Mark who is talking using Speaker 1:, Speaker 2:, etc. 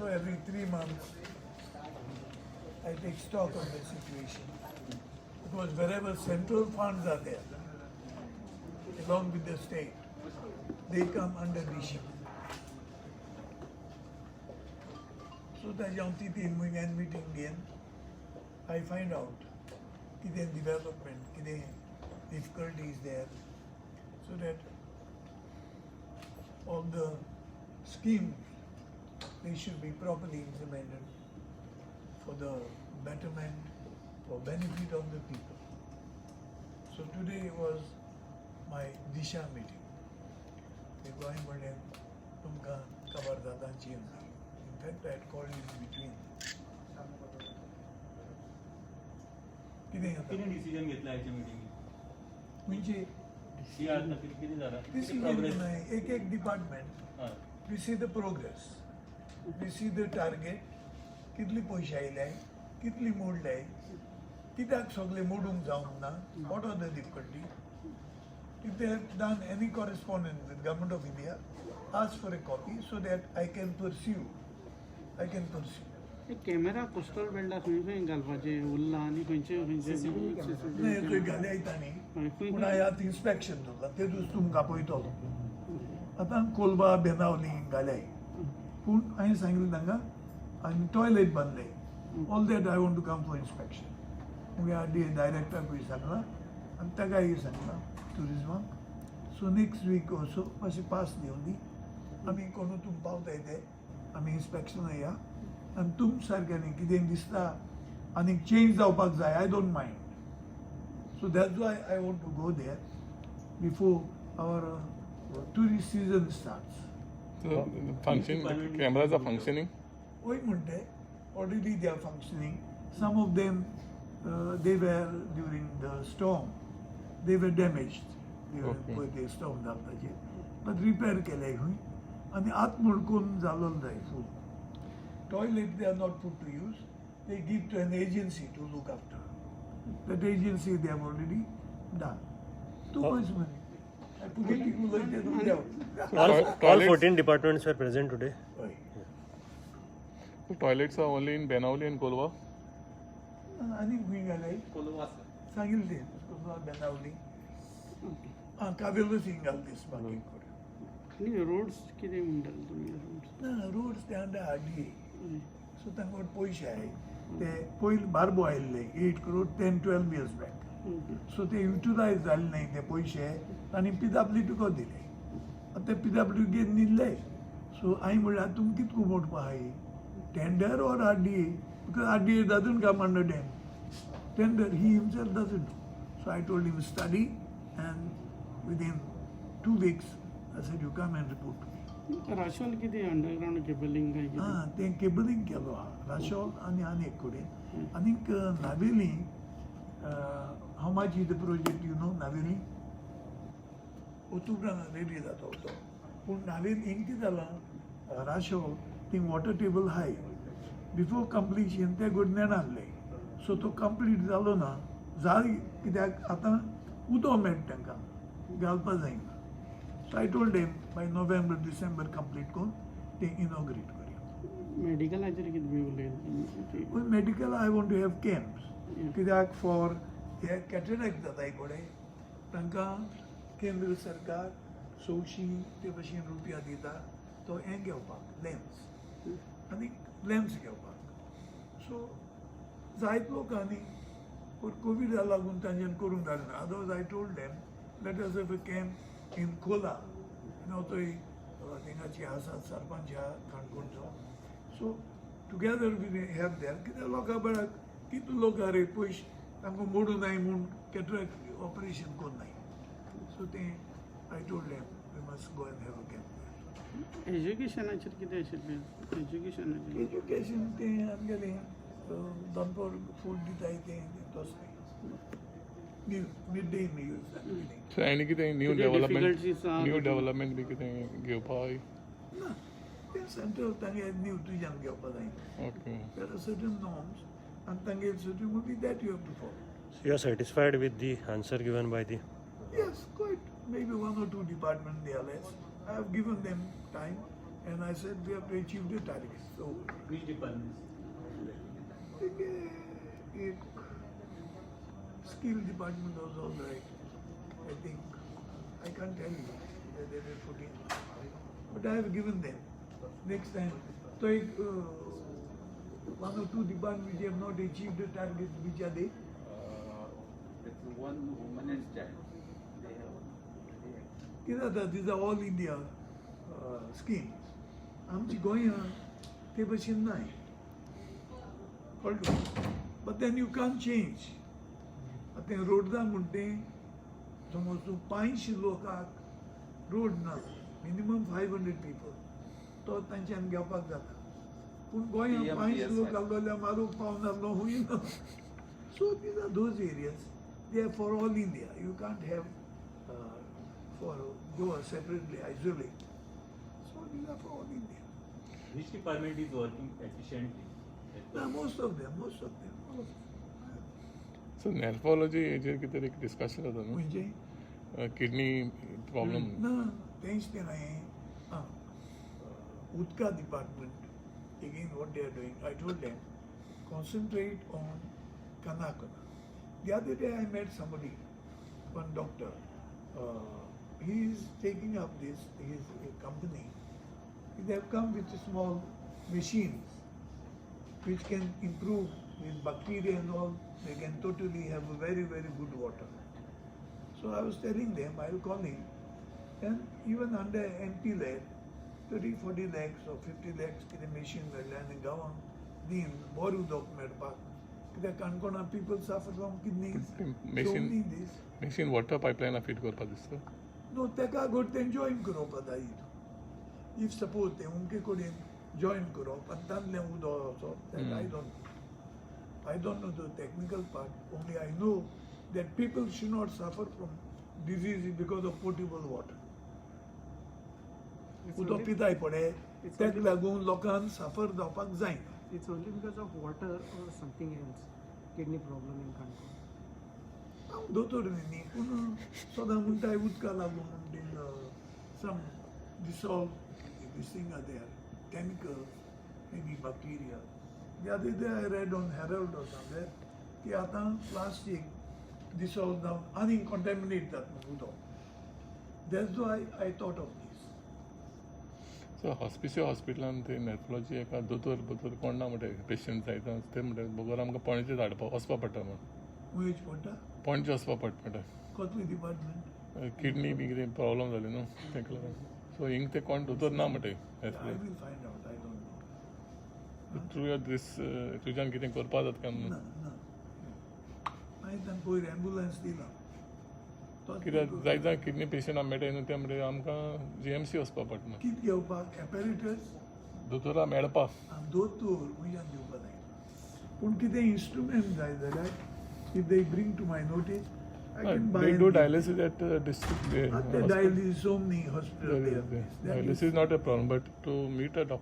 Speaker 1: So every 3 months, I take stock of the situation. Because wherever central funds are there, along with the state, they come under Disha. So ताजें हांव ती तीन म्हयन्यान meeting घेवन I find out कितें development, कितें difficulties there, so that all the schemes, they should be properly implemented for the betterment, for benefit of the people. So today was my Disha meeting. ते गोंय म्हणलें तुमकां खबर जाता change. In fact, I had called in between. कितें जाता?
Speaker 2: कितें decision घेतला आयच्या मिटिंगेत?
Speaker 1: म्हणजे
Speaker 2: ही आता कितें कितें जाला?
Speaker 1: Decision
Speaker 2: progress?
Speaker 1: एक एक डिपार्टमेंट,
Speaker 2: हय.
Speaker 1: We see the progress, we see the target, कितली पयशे आयले, कितली मोडले, कित्याक सगळे मोडूंक जावंक ना, what are the difficulty. If they have done any correspondence with Government of India, ask for a copy so that I can pursue. I can pursue.
Speaker 3: Camera coastal बेल्टा खंय खंय घालपाचे उरला आनी खंयचे खंयचे?
Speaker 1: नाही, थंय घाले तांणी, पूण हांवें आतां इन्स्पेक्शन दवरलां, ते दीस तुमकां पळयतलो. आतां कोलबा, बेनावली घाले, पूण हांवें सांगिल्लें तांकां आनी टॉयलेट बांदले, all that I want to come for inspection. मागीर आर डी डायरेक्टराकूय सांगलां आनी ताकाय सांगलां ट्युरिजमाक. सो नेक्स्ट वीक असो मातशें पास दिवन दी, आमी कोणू तुम पावताय ते आमी इन्स्पेक्शन या आनी तुम सारक्यांनी कितें दिसता आनी चेंज जावपाक जाय, I don't mind. So that's why I want to go there before our tourist season starts.
Speaker 4: So the function, the cameras are functioning.
Speaker 1: वय म्हणटे, already they are functioning. Some of them, they were during the storm, they were damaged. During पळय ते storm जाता ताचेर, but repair केले खंय आनी आत म्हणकून जालो जाय फूल. Toilet they are not put to use, they give to an agency to look after. That agency they have already done. तूं पळय मरे पुलिटीक उलयते तुमच्या.
Speaker 5: All
Speaker 4: Toilets,
Speaker 5: 14 departments were present today.
Speaker 1: हय.
Speaker 4: The toilets are only in Benaulim and Kolva.
Speaker 1: आनी खंय घालाय?
Speaker 2: कोलवा आसा.
Speaker 1: सांगितलं ते कोलवा, बेनावली, आं, कावेलूच हिंग घाल दीस बाकी कडेन.
Speaker 3: आनी रोड्स कितें म्हणटाले तुमी, रोड्स?
Speaker 1: ना, रोड्स ते under R D A, so तांकां पयशे आहाय. ते पयलीं बारबो आयिल्ले 8 crore 10-12 years back, so ते युटिलायज जाले नाही ते पयशे आनी पी डब्ल्यू तुका दिले. आतां ते पी डब्ल्यू घेवन न्हिदले. सो हांवें म्हणल्यार तुमकां कितको मोडपा आहाय, tender or RDA? Because RDA doesn't come under them. Tender, he himself doesn't know. So I told him, study, and within 2 weeks, I said, you come and report to me.
Speaker 3: Rachol कितें underground cabling काय कितें?
Speaker 1: आं, तें cabling केलो आहा राशोल आनी आनी एक कडेन आनीक Navelim. How much is the project, you know? Navelim ओतुब्रान ready जाता तो, पूण नावेली हिंग कितें जालां, राशोल थंय वॉटर टेबल हाय. बिफोर कंप्लिशन ते गोडण्यान आहले, सो तो कंप्लीट जालो ना जाय, कित्याक आतां उदक मेळटा तांकां घालपा जायना. So I told them by November, December complete करून ते इनॉग्रेट करया.
Speaker 3: मेडिकलाचेर कितें बी उलयलें?
Speaker 1: Medical, I want to have camps, कित्याक फॉर हे कॅटरॅक्ट जाता कडेन, तांकां केंद्र सरकार 600 ते भशेन रुपया दिता, तो हें घेवपाक लेन्स आनी लेन्स घेवपाक. सो जायत लोकांनी, पूण कोविडा लागून तांच्यान करूंक जालें ना. Otherwise I told them, let us have a camp in Cola. न्हू, थंय थिंगाची आसा, सरपंच आहा काणकोणचो, so together we have there. कित्याक लोकां बऱ्याक कितले लोक रे पयशे तांकां मोडूं नाय म्हूण कॅटरॅक्ट ऑपरेशन करूं नाय. सो तें I told them we must go and have a camp.
Speaker 3: एज्युकेशनाचेर कितें आशिल्लें, एज्युकेशनाचेर?
Speaker 1: एज्युकेशन तें आमगेलें दनपार फूड दिताय तें तसलें mid day meals.
Speaker 4: So any कितें न्यू
Speaker 3: कितें
Speaker 4: डेव्हलपमेंट
Speaker 3: difficulties आहा
Speaker 4: न्यू
Speaker 3: तितून?
Speaker 4: डेव्हलपमेंट बी कितें घेवपा?
Speaker 1: ना, तें सेंट्रल तांगे न्यू तुज्यान घेवपा जायना. There are certain norms and तांगे certain will be that you have to follow.
Speaker 5: So you are satisfied with the answer given by the
Speaker 1: Yes, quite. Maybe one or two department they are less. I have given them time. And I said we have to achieve the target. So
Speaker 2: Which department?
Speaker 1: एक skill department was all right. I think I can't tell you that they were putting, but I have given them. Next time, so एक one or two departments which have not achieved the target, which are they?
Speaker 6: It's one woman and child. They have already
Speaker 1: कितें जाता, these are all India schemes. आमची गोंया ते भशेन नाय, कळ्ळें? But then you can change. आतां रोडा म्हणटा तें, समज तूं 500 लोकांक रोड ना, मिनिमम 500 पिपल तो तांच्यान घेवपाक जाता, पूण गोंयांत
Speaker 6: PMPS
Speaker 1: 500 लोक आसलो जाल्यार मारूंक पावनासलो हुंय ना. So these are those areas, they are for all India. You can't have for Goa separately, isolate. So these are for all India.
Speaker 2: Which department is working efficiently?
Speaker 1: Now, most of them, most of them, all of them.
Speaker 4: So nephrology हेजेर कितें तरी discussion जाता न्हू?
Speaker 1: म्हणजे
Speaker 4: kidney problem.
Speaker 1: ना, तेंच तें हांवें आं उदका department, again what they are doing, I told them concentrate on Canacona. The other day I met somebody, one doctor. He is taking up this, his company. They have come with small machines which can improve with bacteria and all. They can totally have a very, very good water. So I was telling them, I will call him, and even under MP lab, 30, 40 lakhs or 50 lakhs कितें machine मेळ्ळें आनी गांवांक दीन बरें उदक मेळपाक, कित्याक काणकोणा people suffer from kidneys, so
Speaker 4: Machine-
Speaker 1: many these.
Speaker 4: Machine water पायपलायना fit करपाक दिसता.
Speaker 1: न्हू, तेका गोड तें जॉयन करप जाय. If suppose तें उमके कडेन जॉयन करप आनी तांतलें उदक वचप, that I don't know. I don't know the technical part. Only I know that people should not suffer from disease because of potable water.
Speaker 3: It's
Speaker 1: उदक
Speaker 3: only,
Speaker 1: पिताय पडे
Speaker 3: It's
Speaker 1: तेका
Speaker 3: only-
Speaker 1: लागून लोकांक साफर जावपाक जायना.
Speaker 3: It's only because of water or something else, kidney problem in Canacona?
Speaker 1: हांव दोतोर न्ही, पूण सदां म्हणटाय उदका लागून बीन some dissolve this thing are there, chemicals, maybe bacteria. The other day I read on Herald or somewhere की आतां प्लास्टीक डिसॉल्व जावन आनी कॉन्टेमिनेट जाता म्हणून उदक. That's why I thought of this.
Speaker 4: So Hospicio हॉस्पिटलान ते नेफ्रोलॉजी एका दोतोर बोतोर कोण ना म्हणटा, पेशंट जायता ते म्हणटा बगर आमकां पणजे धाडपा वचपा पडटा म्हण.
Speaker 1: वयच पडटा.
Speaker 4: पणजे वचपा पडटा म्हणटा.
Speaker 1: कसली डिपार्टमेंट?
Speaker 4: किडनी बी कितें प्रॉब्लम जाली न्हू तेका लागून, सो हिंग ते कोण दोतोर ना म्हणटा.
Speaker 1: I will find out, I don't know.
Speaker 4: Through your these तुज्यान कितें करपा जाता काय म्हणून.
Speaker 1: ना ना, मागीर तांकां पयर एम्बुलन्स दिला. तोच.
Speaker 4: कित्याक जायत जाण किडनी पेशंट मेळटा न्हू, ते म्हणटा आमकां जीएमसी वचपा पडटा म्हणून.
Speaker 1: कितें घेवपाक एपरेटस?
Speaker 4: दोतोरा मेळपा.
Speaker 1: दोतोर म्हज्यान दिवपा जायना, पूण कितें इन्स्ट्रुमेंट जाय जाल्यार if they bring to my notice, I can buy.
Speaker 4: They do dialysis at district.
Speaker 1: Dialysis, so many hospital.
Speaker 4: Dialysis is not a problem, but to meet a doctor.